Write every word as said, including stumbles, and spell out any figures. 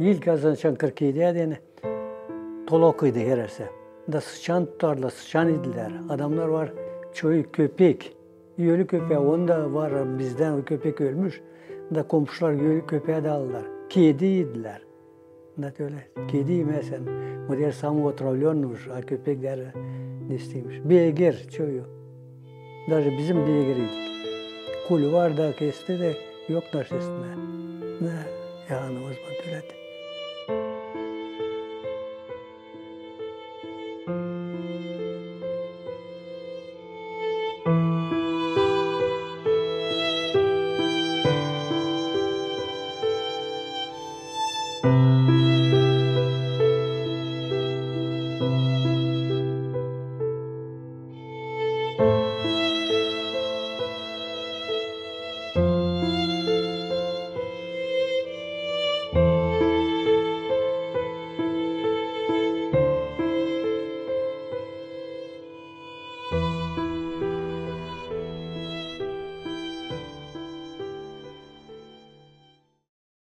İlk azan açan kırk edi adını tolok idi heresi. Da sıçan tutardılar, sıçan idilär. Adamnar var, çoyu köpek. Ölü köpeä, onu da var bizdän, o köpek ölmüş. Da komşular ölü köpeä dä aldılar. Kedi idilär. Da ölä, kedi imää sän, bu deer самый отравлённый uş, a köpek deer, ne isteymiş. Beeger çoyu. Даже bizim beeger idik. Kuli var da kesti de yok naşestinä. Da, yani, o zaman ölä.